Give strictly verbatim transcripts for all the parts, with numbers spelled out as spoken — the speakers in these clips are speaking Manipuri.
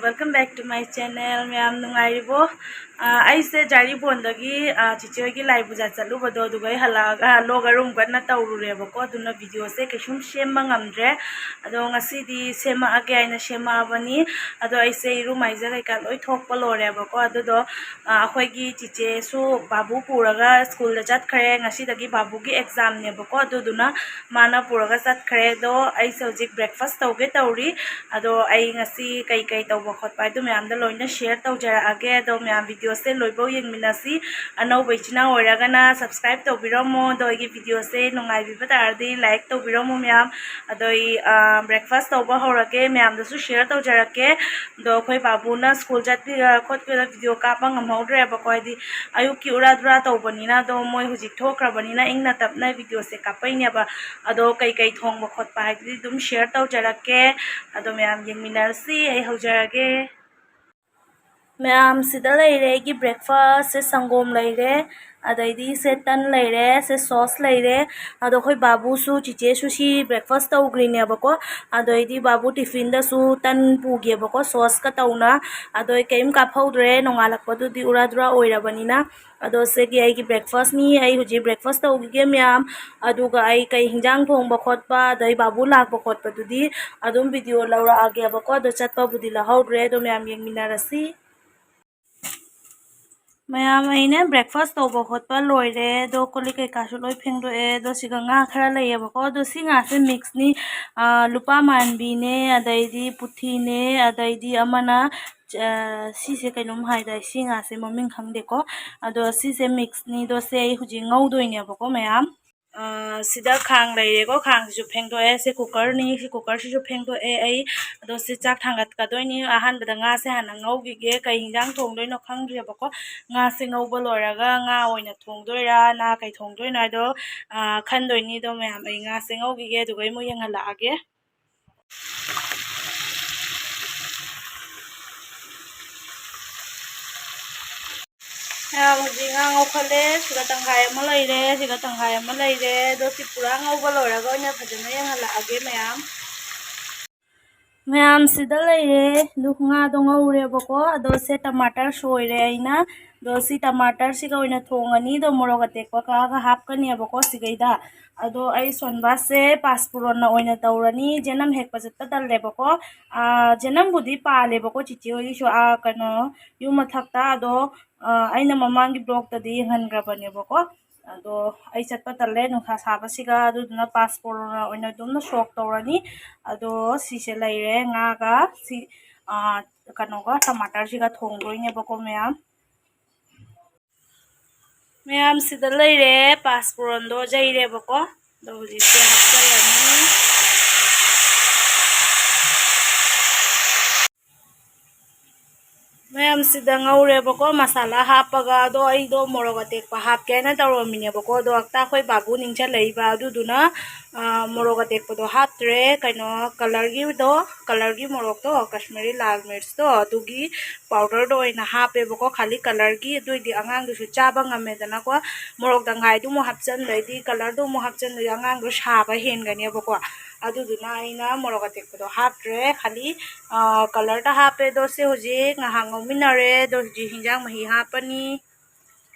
Welcome back to my channel. ꯃꯌꯥꯝ ꯅꯨꯡꯉꯥꯏꯔꯤꯕꯣ? ꯑꯥ, ꯑꯩꯁꯦ ꯖꯥꯔꯤꯕꯣꯟꯗꯒꯤ, ꯑꯥ, ꯆꯤꯆꯦ ꯍꯣꯏꯒꯤ ꯂꯥꯏ ꯄꯨꯖꯥ ꯆꯠꯂꯨꯕꯗꯣ, ꯑꯗꯨꯒ ꯑꯩ ꯍꯜꯂꯛꯑꯒ ꯂꯣꯛ ꯑꯔꯨꯝ ꯀꯟꯅ ꯇꯧꯔꯨꯔꯦꯕꯀꯣ, ꯑꯗꯨꯅ ꯚꯤꯗꯤꯑꯣꯁꯦ ꯀꯩꯁꯨꯝ ꯁꯦꯝꯕ ꯉꯝꯗ꯭ꯔꯦ꯫ ꯑꯗꯣ ꯉꯁꯤꯗꯤ ꯁꯦꯝꯃꯛꯑꯒꯦ ꯍꯥꯏꯅ ꯁꯦꯝꯃꯛꯑꯕꯅꯤ꯫ ꯑꯗꯣ ꯑꯩꯁꯦ ꯏꯔꯨ ꯃꯥꯏꯖ ꯀꯩꯀꯥ ꯂꯣꯏ ꯊꯣꯛꯄ ꯂꯣꯏꯔꯦꯕꯀꯣ꯫ ꯑꯗꯨꯗꯣ, ꯑꯥ, ꯑꯩꯈꯣꯏꯒꯤ ꯆꯤꯆꯦꯁꯨ ꯕꯥꯕꯨ ꯄꯨꯔꯒ ꯁ꯭ꯀꯨꯜꯗ ꯆꯠꯈ꯭ꯔꯦ꯫ ꯉꯁꯤꯗꯒꯤ ꯕꯥꯕꯨꯒꯤ ꯑꯦꯛꯖꯥꯝꯅꯦꯕꯀꯣ, ꯑꯗꯨꯗꯨꯅ ꯃꯥꯅ ꯄꯨꯔꯒ ꯆꯠꯈ꯭ꯔꯦ꯫ ꯑꯗꯣ ꯑꯩꯁꯦ ꯍꯧꯖꯤꯛ ꯕ꯭ꯔꯦꯛꯐꯥꯁ ꯇꯧꯒꯦ ꯇꯧꯔꯤ꯫ ꯑꯗꯣ ꯑꯩ ꯉꯁꯤ ꯀꯩꯀꯩ ꯇꯧꯕ ꯈꯣꯠꯄ ꯍꯥꯏꯗꯣ ꯃꯌꯥꯝꯗ ꯂꯣꯏꯅ ꯁꯤꯌꯔ ꯇꯧꯖꯔꯛꯑꯒꯦ꯫ ꯑꯗꯣ ꯃꯌꯥꯝ ꯚꯤꯗꯤꯑꯣꯁꯦ ꯂꯣꯏꯐꯧ ꯌꯦꯡꯃꯤꯟꯅꯁꯤ꯫ ꯑꯅꯧꯕ ꯏꯆꯤꯟ ꯏꯅꯥꯎ ꯑꯣꯏꯔꯒꯅ ꯁꯕꯁꯀ꯭ꯔꯥꯏꯕ ꯇꯧꯕꯤꯔꯝꯃꯣ꯫ ꯑꯗꯣ ꯑꯩꯒꯤ ꯚꯤꯗꯤꯑꯣꯁꯦ ꯅꯨꯡꯉꯥꯏꯕꯤꯕ ꯇꯥꯔꯗꯤ ꯂꯥꯏꯛ ꯇꯧꯕꯤꯔꯝꯃꯣ ꯃꯌꯥꯝ꯫ ꯑꯗꯣ ꯑꯩ, ꯑꯥ, ꯕ꯭ꯔꯦꯛꯐꯥꯁ ꯇꯧꯕ ꯍꯧꯔꯒꯦ, ꯃꯌꯥꯝꯗꯁꯨ ꯁꯤꯌꯔ ꯇꯧꯖꯔꯛꯀꯦ꯫ ꯑꯗꯣ ꯑꯩꯈꯣꯏ ꯕꯥꯕꯨꯅ ꯁ꯭ꯀꯨꯜ ꯆꯠꯄꯤꯔ ꯈꯣꯠꯄꯤꯔ ꯚꯤꯗꯤꯑꯣ ꯀꯥꯞꯄ ꯉꯝꯍꯧꯗ꯭ꯔꯦꯕꯀꯣ, ꯍꯥꯏꯗꯤ ꯑꯌꯨꯛꯀꯤ ꯎꯔꯥ ꯗꯨꯔꯥ ꯇꯧꯕꯅꯤꯅ꯫ ꯑꯗꯣ ꯃꯣꯏ ꯍꯧꯖꯤꯛ ꯊꯣꯛꯈ꯭ꯔꯕꯅꯤꯅ ꯏꯪꯅ ꯇꯞꯅ ꯚꯤꯗꯤꯑꯣꯁꯦ ꯀꯥꯞꯄꯛꯏꯅꯦꯕ꯫ ꯑꯗꯣ ꯀꯩꯀꯩ ꯊꯣꯡꯕ ꯈꯣꯠꯄ ꯍꯥꯏꯗꯨꯗꯤ ꯑꯗꯨꯝ ꯁꯤꯌꯔ ꯇꯧꯖꯔꯛꯀꯦ꯫ ꯑꯗꯣ ꯃꯌꯥꯝ ꯌꯦꯡꯃꯤꯟꯅꯔꯁꯤ꯫ ꯑꯩ ꯍꯧꯖꯔꯒꯦ꯫ ꯃꯌꯥꯝ ꯁꯤꯗ ꯂꯩꯔꯦ ꯑꯩꯒꯤ ꯕ꯭ꯔꯦꯛꯐꯥꯁꯁꯦ: ꯁꯪꯒꯣꯝ ꯂꯩꯔꯦ, ꯑꯗꯩꯗꯤ ꯁꯦ ꯇꯟ ꯂꯩꯔꯦ, ꯁꯦ ꯁꯣꯁ ꯂꯩꯔꯦ꯫ ꯑꯗꯣ ꯑꯩꯈꯣꯏ ꯕꯥꯕꯨꯁꯨ, ꯆꯤꯆꯦꯁꯨ ꯁꯤ ꯕ꯭ꯔꯦꯛꯐꯥꯁ ꯇꯧꯈ꯭ꯔꯤꯅꯦꯕꯀꯣ꯫ ꯑꯗꯩꯗꯤ ꯕꯥꯕꯨ ꯇꯤꯐꯤꯟꯗꯁꯨ ꯇꯟ ꯄꯨꯒꯦꯕꯀꯣ, ꯁꯣꯁꯀ ꯇꯧꯅ꯫ ꯑꯗꯣ ꯑꯩ ꯀꯩꯝ ꯀꯥꯞꯍꯧꯗ꯭ꯔꯦ, ꯅꯣꯡꯉꯥꯜꯂꯛꯄꯗꯨꯗꯤ ꯎꯔꯥ ꯗꯨꯔꯥ ꯑꯣꯏꯔꯕꯅꯤꯅ꯫ ꯑꯗꯣ ꯁꯤꯒꯤ ꯑꯩꯒꯤ ꯕ꯭ꯔꯦꯛꯐꯥꯁꯅꯤ꯫ ꯑꯩ ꯍꯧꯖꯤꯛ ꯕ꯭ꯔꯦꯛꯐꯥꯁ ꯇꯧꯈꯤꯒꯦ ꯃꯌꯥꯝ꯫ ꯑꯗꯨꯒ ꯑꯩ ꯀꯩ ꯍꯤꯟꯖꯥꯡ ꯊꯣꯡꯕ ꯈꯣꯠꯄ, ꯑꯗꯩ ꯕꯥꯕꯨ ꯂꯥꯛꯄ ꯈꯣꯠꯄꯗꯨꯗꯤ ꯑꯗꯨꯝ ꯚꯤꯗꯤꯑꯣ ꯂꯧꯔꯛꯑꯒꯦꯕꯀꯣ꯫ ꯑꯗꯣ ꯆꯠꯄꯕꯨꯗꯤ ꯂꯧꯍꯧꯗ꯭ꯔꯦ꯫ ꯑꯗꯣ ꯃꯌꯥꯝ ꯌꯦꯡꯃꯤꯟꯅꯔꯁꯤ꯫ ꯃꯌꯥꯝ, ꯑꯩꯅ ꯕ꯭ꯔꯦꯛꯐꯥꯁ ꯇꯧꯕ ꯈꯣꯠꯄ ꯂꯣꯏꯔꯦ꯫ ꯑꯗꯣ ꯀꯣꯜ ꯂꯤꯛ ꯀꯩꯀꯥꯁꯨ ꯂꯣꯏ ꯐꯦꯡꯗꯣꯛꯑꯦ꯫ ꯑꯗꯣ ꯁꯤꯒ ꯉꯥ ꯈꯔ ꯂꯩꯌꯦꯕꯀꯣ꯫ ꯑꯗꯣ ꯁꯤ ꯉꯥꯁꯦ ꯃꯤꯛꯁꯅꯤ꯫ ꯑꯥ, ꯂꯨꯄꯥ ꯃꯥꯟꯕꯤꯅꯦ, ꯑꯗꯩꯗꯤ ꯄꯨꯊꯤꯅꯦ, ꯑꯗꯩꯗꯤ ꯑꯃꯅ, ꯑꯥ, ꯁꯤꯁꯦ ꯀꯩꯅꯣꯝ ꯍꯥꯏꯗꯥꯏ, ꯁꯤ ꯉꯥꯁꯦ ꯃꯃꯤꯡ ꯈꯪꯗꯦꯀꯣ꯫ ꯑꯗꯣ ꯁꯤꯁꯦ ꯃꯤꯛꯁꯅꯤ꯫ ꯑꯗꯣ ꯁꯦ ꯑꯩ ꯍꯧꯖꯤꯛ ꯉꯧꯗꯣꯏꯅꯦꯕꯀꯣ ꯃꯌꯥꯝ꯫ ꯑꯥ, ꯁꯤꯗ ꯈꯥꯡ ꯂꯩꯔꯦꯀꯣ, ꯈꯥꯡꯁꯤꯁꯨ ꯐꯦꯡꯗꯣꯛꯑꯦ꯫ ꯁꯤ ꯀꯨꯀꯔꯅꯤ, ꯁꯤ ꯀꯨꯀꯔꯁꯤꯁꯨ ꯐꯦꯡꯗꯣꯛꯑꯦ ꯑꯩ꯫ ꯑꯗꯣ ꯁꯤ ꯆꯥꯛ ꯊꯥꯡꯒꯠꯀꯗꯣꯏꯅꯤ꯫ ꯑꯍꯥꯟꯕꯗ ꯉꯥꯁꯦ ꯍꯥꯟꯅ ꯉꯧꯈꯤꯒꯦ꯫ ꯀꯩ ꯍꯤꯟꯖꯥꯡ ꯊꯣꯡꯗꯣꯏꯅꯣ ꯈꯪꯗ꯭ꯔꯤꯕꯀꯣ꯫ ꯉꯥꯁꯦ ꯉꯧꯕ ꯂꯣꯏꯔꯒ ꯉꯥ ꯑꯣꯏꯅ ꯊꯣꯡꯗꯣꯏꯔꯥ, ꯅꯥ ꯀꯩ ꯊꯣꯡꯗꯣꯏꯅꯣ ꯍꯥꯏꯗꯣ, ꯑꯥ, ꯈꯟꯗꯣꯏꯅꯤ꯫ ꯑꯗꯣ ꯃꯌꯥꯝ, ꯑꯩ ꯉꯥꯁꯦ ꯉꯧꯈꯤꯒꯦ, ꯑꯗꯨꯒ ꯑꯩ ꯑꯃꯨꯛ ꯌꯦꯡꯍꯜꯂꯛꯑꯒꯦ꯫ ꯃꯌꯥꯝ, ꯍꯧꯖꯤꯛ ꯉꯥ ꯉꯧꯈꯠꯂꯦ꯫ ꯁꯤꯒ ꯇꯪꯈꯥꯏ ꯑꯃ ꯂꯩꯔꯦ, ꯁꯤꯒ ꯇꯪꯈꯥꯏ ꯑꯃ ꯂꯩꯔꯦ꯫ ꯑꯗꯣ ꯁꯤ ꯄꯨꯔꯥ ꯉꯧꯕ ꯂꯣꯏꯔꯒ ꯑꯣꯏꯅ ꯐꯖꯅ ꯌꯦꯡꯍꯜꯂꯛꯑꯒꯦ ꯃꯌꯥꯝ꯫ ꯃꯌꯥꯝꯁꯤꯗ ꯂꯩꯔꯦ꯫ ꯑꯗꯨ ꯉꯥꯗꯣ ꯉꯧꯔꯦꯕꯀꯣ꯫ ꯑꯗꯣ ꯁꯦ ꯇꯃꯥꯇꯔ ꯁꯣꯏꯔꯦ ꯑꯩꯅ꯫ ꯑꯗꯣ ꯁꯤ ꯇꯃꯥꯇꯔꯁꯤꯒ ꯑꯣꯏꯅ ꯊꯣꯡꯉꯅꯤ꯫ ꯑꯗꯣ ꯃꯣꯔꯣꯛ ꯑꯇꯦꯛꯄ ꯀꯛꯑꯒ ꯍꯥꯞꯀꯅꯦꯕꯀꯣ ꯁꯤꯒꯩꯗ꯫ ꯑꯗꯣ ꯑꯩ ꯁꯣꯟꯕꯥꯁꯦ ꯄꯥꯁꯄꯨꯔꯣꯟꯅ ꯑꯣꯏꯅ ꯇꯧꯔꯅꯤ꯫ ꯖꯦꯅꯝ ꯍꯦꯛꯄ ꯆꯠꯄ ꯇꯜꯂꯦꯕꯀꯣ꯫ ꯑꯥ, ꯖꯦꯅꯝꯕꯨꯗꯤ ꯄꯥꯜꯂꯦꯕꯀꯣ ꯆꯤꯆꯦ ꯍꯣꯏꯒꯤꯁꯨ, ꯑꯥ, ꯀꯩꯅꯣ, ꯌꯨꯝ ꯃꯊꯛꯇ꯫ ꯑꯗꯣ, ꯑꯥ, ꯑꯩꯅ ꯃꯃꯥꯡꯒꯤ ꯕ꯭ꯂꯣꯛꯇꯗꯤ ꯌꯦꯡꯍꯟꯈ꯭ꯔꯕꯅꯦꯕꯀꯣ꯫ ꯑꯗꯣ ꯑꯩ ꯆꯠꯄ ꯇꯜꯂꯦ ꯅꯨꯡꯁꯥ ꯁꯥꯕꯁꯤꯒ, ꯑꯗꯨꯗꯨꯅ ꯄꯥꯁꯄꯣꯔꯠ ꯑꯣꯏꯅ ꯑꯗꯨꯝ ꯁꯣꯛ ꯇꯧꯔꯅꯤ꯫ ꯑꯗꯣ ꯁꯤꯁꯦ ꯂꯩꯔꯦ, ꯉꯥꯒ ꯁꯤ, ꯑꯥ, ꯀꯩꯅꯣꯒ ꯇꯃꯥꯇꯔꯁꯤꯒ ꯊꯣꯡꯗꯣꯏꯅꯦꯕꯀꯣ ꯃꯌꯥꯝ꯫ ꯃꯌꯥꯝꯁꯤꯗ ꯂꯩꯔꯦ, ꯄꯥꯁꯄꯣꯔꯟꯗꯣ ꯌꯩꯔꯦꯕꯀꯣ꯫ ꯑꯗꯣ ꯍꯧꯖꯤꯛꯁꯦ ꯍꯥꯞꯆꯜꯂꯅꯤ꯫ ꯃꯌꯥꯝꯁꯤꯗ ꯉꯧꯔꯦꯕꯀꯣ ꯃꯁꯥꯂꯥ ꯍꯥꯞꯄꯒ꯫ ꯑꯗꯣ ꯑꯩꯗꯣ ꯃꯣꯔꯣꯛ ꯑꯇꯦꯛꯄ ꯍꯥꯞꯀꯦ ꯍꯥꯏꯅ ꯇꯧꯔꯝꯃꯤꯅꯦꯕꯀꯣ꯫ ꯑꯗꯣ ꯑꯛꯇ ꯑꯩꯈꯣꯏ ꯕꯥꯕꯨ ꯅꯤꯡꯁꯤꯡꯂꯛꯏꯕ, ꯑꯗꯨꯗꯨꯅ, ꯑ, ꯃꯣꯔꯣꯛ ꯑꯇꯦꯛꯄꯗꯣ ꯍꯥꯞꯇ꯭ꯔꯦ꯫ ꯀꯩꯅꯣ, ꯀꯂꯔꯒꯤꯗꯣ, ꯀꯂꯔꯒꯤ ꯃꯣꯔꯣꯛꯇꯣ, ꯀꯥꯁꯃꯤꯔꯤ ꯂꯥꯜ ꯃꯤꯔꯆꯇꯣ, ꯑꯗꯨꯒꯤ ꯄꯥꯎꯗꯔꯗꯣ ꯑꯣꯏꯅ ꯍꯥꯞꯄꯦꯕꯀꯣ꯫ ꯈꯥꯂꯤ ꯀꯂꯔꯒꯤ, ꯑꯗꯨꯏꯗꯤ ꯑꯉꯥꯡꯗꯨꯁꯨ ꯆꯥꯕ ꯉꯝꯃꯦꯗꯅꯀꯣ꯫ ꯃꯣꯔꯣꯛ ꯇꯪꯈꯥꯏꯗꯨꯃꯨꯛ ꯍꯥꯞꯆꯟꯕꯩꯗꯤ ꯀꯂꯔꯗꯣ ꯑꯃꯨꯛ ꯍꯥꯞꯆꯟꯕꯩꯗꯤ ꯑꯉꯥꯡꯗꯣ ꯁꯥꯕ ꯍꯦꯟꯒꯅꯦꯕꯀꯣ꯫ ꯑꯗꯨꯗꯨꯅ ꯑꯩꯅ ꯃꯣꯔꯣꯛ ꯑꯇꯦꯛꯄꯗꯣ ꯍꯥꯞꯇ꯭ꯔꯦ꯫ ꯈꯥꯂꯤ, ꯑ, ꯀꯂꯔꯗ ꯍꯥꯞꯄꯦ꯫ ꯑꯗꯣ ꯁꯤ ꯍꯧꯖꯤꯛ ꯉꯥꯏꯍꯥꯛ ꯉꯧꯃꯤꯟꯅꯔꯦ꯫ ꯑꯗꯣ ꯍꯧꯖꯤꯛ ꯍꯤꯟꯖꯥꯡ ꯃꯍꯤ ꯍꯥꯞꯄꯅꯤ꯫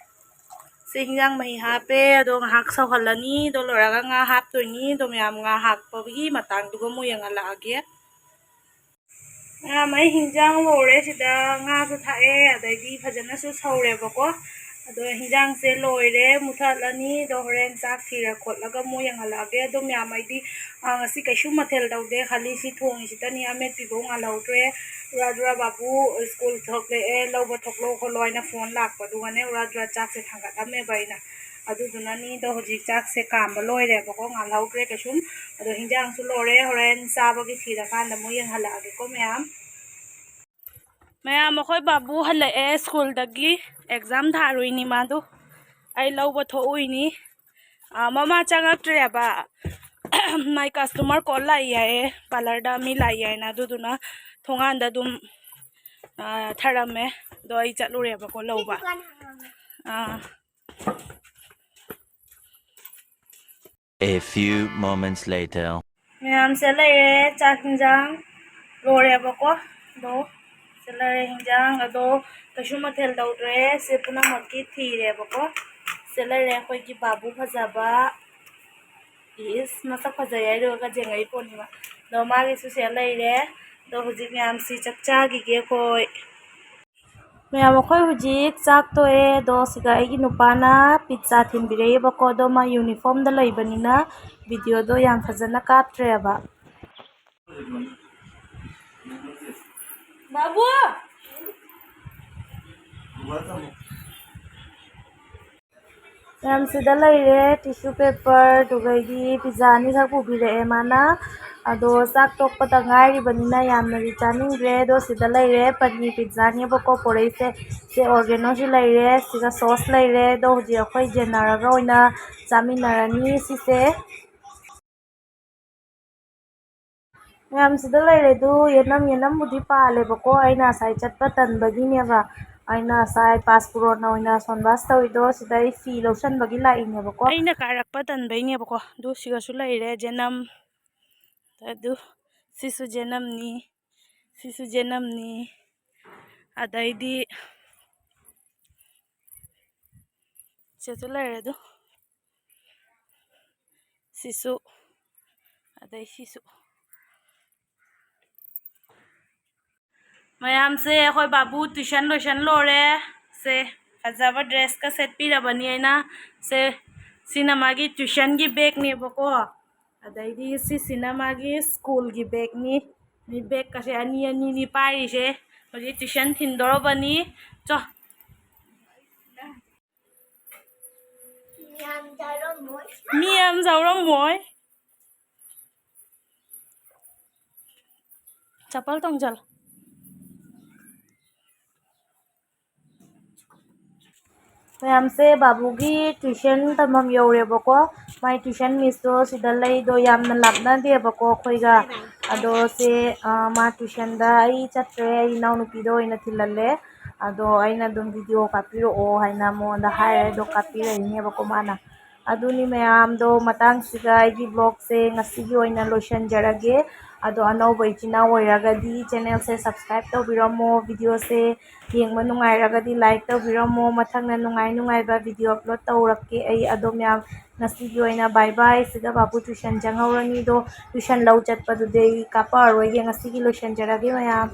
ꯁꯤ ꯍꯤꯟꯖꯥꯡ ꯃꯍꯤ ꯍꯥꯞꯄꯦ꯫ ꯑꯗꯣ ꯉꯥꯏꯍꯥꯛ ꯁꯧꯍꯜꯂꯅꯤ꯫ ꯑꯗꯣ ꯂꯣꯏꯔꯒ ꯉꯥ ꯍꯥꯞꯇꯣꯏꯅꯤ꯫ ꯑꯗꯣ ꯃꯌꯥꯝ ꯉꯥ ꯍꯥꯞꯄꯒꯤ ꯃꯇꯥꯡꯗꯨꯒ ꯑꯃꯨꯛ ꯌꯦꯡꯍꯜꯂꯛꯑꯒꯦ꯫ ꯃꯌꯥꯝ, ꯑꯩ ꯍꯤꯟꯖꯥꯡ ꯂꯧꯔꯦ꯫ ꯁꯤꯗ ꯉꯥꯁꯨ ꯊꯥꯛꯑꯦ, ꯑꯗꯩꯗꯤ ꯐꯖꯅꯁꯨ ꯁꯧꯔꯦꯕꯀꯣ꯫ ꯑꯗꯣ ꯍꯤꯟꯖꯥꯡꯁꯦ ꯂꯣꯏꯔꯦ, ꯃꯨꯊꯠꯂꯅꯤ꯫ ꯑꯗꯣ ꯍꯣꯔꯦꯟ ꯆꯥꯛ ꯊꯤꯔ ꯈꯣꯠꯂꯒ ꯑꯃꯨꯛ ꯌꯦꯡꯍꯜꯂꯛꯑꯒꯦ꯫ ꯑꯗꯣ ꯃꯌꯥꯝ, ꯑꯩꯗꯤ, ꯑ, ꯉꯁꯤ ꯀꯩꯁꯨ ꯃꯊꯦꯜ ꯇꯧꯗꯦ, ꯈꯥꯂꯤ ꯁꯤ ꯊꯣꯡꯉꯤꯁꯤꯗꯅꯤ꯫ ꯑꯃꯦꯠꯄꯤꯐꯧ ꯉꯥꯜꯍꯧꯗ꯭ꯔꯦ꯫ ꯎꯔꯥ ꯗꯨꯔꯥ ꯕꯥꯕꯨ ꯁ꯭ꯀꯨꯜ ꯊꯣꯛꯂꯛꯑꯦ, ꯂꯧꯕ ꯊꯣꯛꯂꯛꯑꯣ ꯈꯣꯠꯂꯣ ꯍꯥꯏꯅ ꯐꯣꯟ ꯂꯥꯛꯄꯗꯨꯒꯅꯦ, ꯎꯔꯥ ꯗꯨꯔꯥ ꯆꯥꯛꯁꯦ ꯊꯥꯡꯒꯠꯂꯝꯃꯦꯕ ꯑꯩꯅ꯫ ꯑꯗꯨꯗꯨꯅꯅꯤ꯫ ꯑꯗꯣ ꯍꯧꯖꯤꯛ ꯆꯥꯛꯁꯦ ꯀꯥꯝꯕ ꯂꯣꯏꯔꯦꯕꯀꯣ, ꯉꯥꯜꯍꯧꯗ꯭ꯔꯦ ꯀꯩꯁꯨꯝ꯫ ꯑꯗꯣ ꯍꯤꯟꯖꯥꯡꯁꯨ ꯂꯣꯏꯔꯦ, ꯍꯣꯔꯦꯟ ꯆꯥꯕꯒꯤ ꯊꯤꯔꯀꯥꯟꯗ ꯑꯃꯨꯛ ꯌꯦꯡꯍꯜꯂꯛꯑꯒꯦꯀꯣ ꯃꯌꯥꯝ꯫ ꯃꯌꯥꯝ, ꯑꯩꯈꯣꯏ ꯕꯥꯕꯨ ꯍꯜꯂꯛꯑꯦ ꯁ꯭ꯀꯨꯜꯗꯒꯤ, ꯑꯦꯛꯖꯥꯝ ꯊꯥꯔꯨꯏꯅꯤ ꯃꯥꯗꯨ꯫ ꯑꯩ ꯂꯧꯕ ꯊꯣꯛꯎꯏꯅꯤ꯫ ꯑꯥ, ꯃꯃꯥ ꯆꯪꯉꯛꯇ꯭ꯔꯦꯕ꯫ ꯃꯥꯏ ꯀꯁꯇꯃꯔ ꯀꯣꯜ ꯂꯥꯛꯏ ꯍꯥꯏꯌꯦ, ꯄꯥꯔꯂꯔꯗ ꯃꯤ ꯂꯥꯛꯏ ꯍꯥꯏꯅ, ꯑꯗꯨꯗꯨꯅ ꯊꯣꯡꯒꯥꯟꯗ ꯑꯗꯨꯝ, ꯑꯥ, ꯊꯔꯝꯃꯦ꯫ ꯑꯗꯣ ꯑꯩ ꯆꯠꯂꯨꯔꯦꯕꯀꯣ ꯂꯧꯕ꯫ ꯑꯥ꯫ A few moments later. ꯃꯌꯥꯝꯁꯦ ꯂꯩꯔꯦ, ꯆꯥꯛ ꯍꯤꯟꯖꯥꯡ꯫ ꯂꯣꯏꯔꯦꯕꯀꯣ꯫ ꯑꯗꯣ ꯁꯤ ꯂꯩꯔꯦ ꯍꯤꯟꯖꯥꯡ꯫ ꯑꯗꯣ ꯀꯩꯁꯨ ꯃꯊꯦꯜ ꯇꯧꯗ꯭ꯔꯦ꯫ ꯁꯤ ꯄꯨꯝꯅꯃꯛꯀꯤ ꯊꯤꯔꯦꯕꯀꯣ꯫ ꯁꯤ ꯂꯩꯔꯦ ꯑꯩꯈꯣꯏꯒꯤ ꯕꯥꯕꯨ ꯐꯖꯕ꯫ ꯏꯁ, ꯃꯁꯛ ꯐꯖꯩ ꯍꯥꯏꯗꯨꯒ ꯖꯦꯡꯉꯩ ꯄꯣꯠꯅꯤꯕ꯫ ꯑꯗꯣ ꯃꯥꯒꯤꯁꯨ ꯁꯤ ꯂꯩꯔꯦ꯫ ꯑꯗꯣ ꯍꯧꯖꯤꯛ ꯃꯌꯥꯝꯁꯤ ꯆꯥꯛ ꯆꯥꯈꯤꯒꯦ ꯑꯩꯈꯣꯏ꯫ ꯃꯌꯥꯝ, ꯑꯩꯈꯣꯏ ꯍꯧꯖꯤꯛ ꯆꯥꯛ ꯇꯣꯛꯑꯦ꯫ ꯑꯗꯣ ꯁꯤꯗ ꯑꯩꯒꯤ ꯅꯨꯄꯥꯅ ꯄꯤꯠꯖꯥ ꯊꯤꯟꯕꯤꯔꯛꯏꯕꯀꯣ꯫ ꯑꯗꯣ ꯃꯥ ꯌꯨꯅꯤꯐꯣꯔꯝꯗ ꯂꯩꯕꯅꯤꯅ ꯚꯤꯗꯤꯑꯣꯗꯣ ꯌꯥꯝ ꯐꯖꯅ ꯀꯥꯞꯇ꯭ꯔꯦꯕ꯫ ꯕꯥꯕꯨ! ꯃꯌꯥꯝ, ꯁꯤꯗ ꯂꯩꯔꯦ ꯇꯤꯁꯨ ꯄꯦꯄꯔ, ꯑꯗꯨꯒꯩꯗꯤ ꯄꯤꯖꯥ ꯑꯅꯤꯈꯛ ꯄꯨꯕꯤꯔꯛꯑꯦ ꯃꯥꯅ꯫ ꯑꯗꯣ ꯆꯥꯛ ꯇꯣꯛꯄꯗ ꯉꯥꯏꯔꯤꯕꯅꯤꯅ ꯌꯥꯝꯅꯗꯤ ꯆꯥꯅꯤꯡꯗ꯭ꯔꯦ꯫ ꯑꯗꯣ ꯁꯤꯗ ꯂꯩꯔꯦ ꯄꯅꯤꯔ ꯄꯤꯖꯥꯅꯦꯕꯀꯣ ꯄꯣꯔꯛꯏꯁꯦ꯫ ꯁꯦ ꯑꯣꯔꯒꯦꯅꯣꯁꯨ ꯂꯩꯔꯦ, ꯁꯤꯗ ꯁꯣꯁ ꯂꯩꯔꯦ꯫ ꯑꯗꯣ ꯍꯧꯖꯤꯛ ꯑꯩꯈꯣꯏ ꯌꯦꯟꯅꯔꯒ ꯑꯣꯏꯅ ꯆꯥꯃꯤꯟꯅꯔꯅꯤ ꯁꯤꯁꯦ꯫ ꯃꯌꯥꯝ, ꯁꯤꯗ ꯂꯩꯔꯦ꯫ ꯑꯗꯨ ꯌꯦꯅꯝ, ꯌꯦꯅꯝꯕꯨꯗꯤ ꯄꯥꯜꯂꯦꯕꯀꯣ, ꯑꯩꯅ ꯉꯁꯥꯏ ꯆꯠꯄ ꯇꯟꯕꯒꯤꯅꯦꯕ꯫ ꯑꯩꯅ ꯉꯁꯥꯏ ꯄꯥꯁꯄꯨꯔꯣꯟ ꯑꯣꯏꯅ ꯁꯣꯟꯕꯥꯁ ꯇꯧꯔꯤꯗꯣ, ꯁꯤꯗ ꯑꯩ ꯐꯤ ꯂꯧꯁꯟꯕꯒꯤ ꯂꯥꯛꯏꯅꯦꯕꯀꯣ꯫ ꯑꯩꯅ ꯀꯥꯔꯛꯄ ꯇꯟꯕꯩꯅꯦꯕꯀꯣ꯫ ꯑꯗꯨ ꯁꯤꯒꯁꯨ ꯂꯩꯔꯦ ꯖꯦꯅꯝ꯫ ꯑꯗꯨ ꯁꯤꯁꯨ ꯖꯦꯅꯝꯅꯤ, ꯁꯤꯁꯨ ꯖꯦꯅꯝꯅꯤ꯫ ꯑꯗꯩꯗꯤ ꯁꯤꯁꯨ ꯂꯩꯔꯦ ꯑꯗꯨ꯫ ꯁꯤꯁꯨ, ꯑꯗꯩ ꯁꯤꯁꯨ꯫ ꯃꯌꯥꯝꯁꯦ, ꯑꯩꯈꯣꯏ ꯕꯥꯕꯨ ꯇꯨꯏꯁꯟ ꯂꯣꯏꯁꯟ ꯂꯣꯏꯔꯦ꯫ ꯁꯦ, ꯐꯖꯕ ꯗ꯭ꯔꯦꯁꯀ ꯁꯦꯠꯄꯤꯔꯕꯅꯤ ꯑꯩꯅ꯫ ꯁꯦ, ꯁꯤꯅ ꯃꯥꯒꯤ ꯇꯨꯏꯁꯟꯒꯤ ꯕꯦꯒꯅꯦꯕꯀꯣ꯫ ꯑꯗꯩꯗꯤ ꯁꯤꯁꯤꯅ ꯃꯥꯒꯤ ꯁ꯭ꯀꯨꯜꯒꯤ ꯕꯦꯒꯅꯤ꯫ ꯃꯤ ꯕꯦꯒꯀꯁꯦ ꯑꯅꯤ ꯑꯅꯤꯅꯤ ꯄꯥꯏꯔꯤꯁꯦ꯫ ꯍꯧꯖꯤꯛ ꯇꯨꯏꯁꯟ ꯊꯤꯟꯗꯧꯔꯕꯅꯤ꯫ ꯆꯣ꯫ ꯌꯥꯝ ꯆꯥꯔꯝꯃꯣꯏ꯫ ꯃꯤ ꯌꯥꯝ ꯆꯥꯔꯝꯃꯣꯏ꯫ ꯆꯄꯜ ꯇꯣꯡꯖꯜꯂꯣ꯫ ꯃꯌꯥꯝꯁꯦ, ꯕꯥꯕꯨꯒꯤ ꯇꯨꯏꯁꯟ ꯇꯝꯐꯝ ꯌꯧꯔꯦꯕꯀꯣ꯫ ꯃꯥꯏ ꯇꯨꯏꯁꯟ ꯃꯤꯁꯇꯣ ꯁꯤꯗ ꯂꯩꯗꯣ ꯌꯥꯝꯅ ꯂꯥꯞꯅꯗꯦꯕꯀꯣ ꯑꯩꯈꯣꯏꯒ꯫ ꯑꯗꯣ ꯁꯦ, ꯑ, ꯃꯥ ꯇꯨꯏꯁꯟꯗ ꯑꯩ ꯆꯠꯇ꯭ꯔꯦ, ꯑꯩ ꯏꯅꯥꯎꯅꯨꯄꯤꯗ ꯑꯣꯏꯅ ꯊꯤꯜꯍꯜꯂꯦ꯫ ꯑꯗꯣ ꯑꯩꯅ ꯑꯗꯨꯝ ꯚꯤꯗꯤꯑꯣ ꯀꯥꯞꯄꯤꯔꯛꯑꯣ ꯍꯥꯏꯅ ꯃꯉꯣꯟꯗ ꯍꯥꯏꯔꯦ, ꯑꯗꯣ ꯀꯥꯞꯄꯤꯔꯛꯏꯅꯦꯕꯀꯣ ꯃꯥꯅ꯫ ꯑꯗꯨꯅꯤ ꯃꯌꯥꯝꯗꯣ, ꯃꯇꯥꯡꯁꯤꯗ ꯑꯩꯒꯤ vlogꯁꯦ ꯉꯁꯤꯒꯤ ꯑꯣꯏꯅ ꯂꯣꯏꯁꯤꯟꯖꯔꯒꯦ꯫ ꯑꯗꯣ ꯑꯅꯧꯕ ꯏꯆꯤꯟ ꯏꯅꯥꯎ ꯑꯣꯏꯔꯒꯗꯤ channelꯁꯦ subscribe ꯇꯧꯕꯤꯔꯝꯃꯣ, videoꯁꯦ ꯌꯦꯡꯕ ꯅꯨꯡꯉꯥꯏꯔꯒꯗꯤ like ꯇꯧꯕꯤꯔꯝꯃꯣ꯫ ꯃꯊꯪꯗ ꯅꯨꯡꯉꯥꯏ ꯅꯨꯡꯉꯥꯏꯕ video upload ꯇꯧꯔꯛꯀꯦ ꯑꯩ꯫ ꯑꯗꯣ ꯃꯌꯥꯝ, ꯉꯁꯤꯒꯤ ꯑꯣꯏꯅ bye bye꯫ ꯁꯤꯗ ꯕꯥꯕꯨ tuition ꯆꯪꯍꯧꯔꯅꯤꯗꯣ, tuition ꯂꯧ ꯆꯠꯄꯗꯨꯗꯤ ꯑꯩ ꯀꯥꯞꯄꯛꯑꯔꯣꯏꯒꯦ꯫ ꯉꯁꯤꯒꯤ ꯂꯣꯏꯁꯤꯟꯖꯔꯒꯦ ꯃꯌꯥꯝ꯫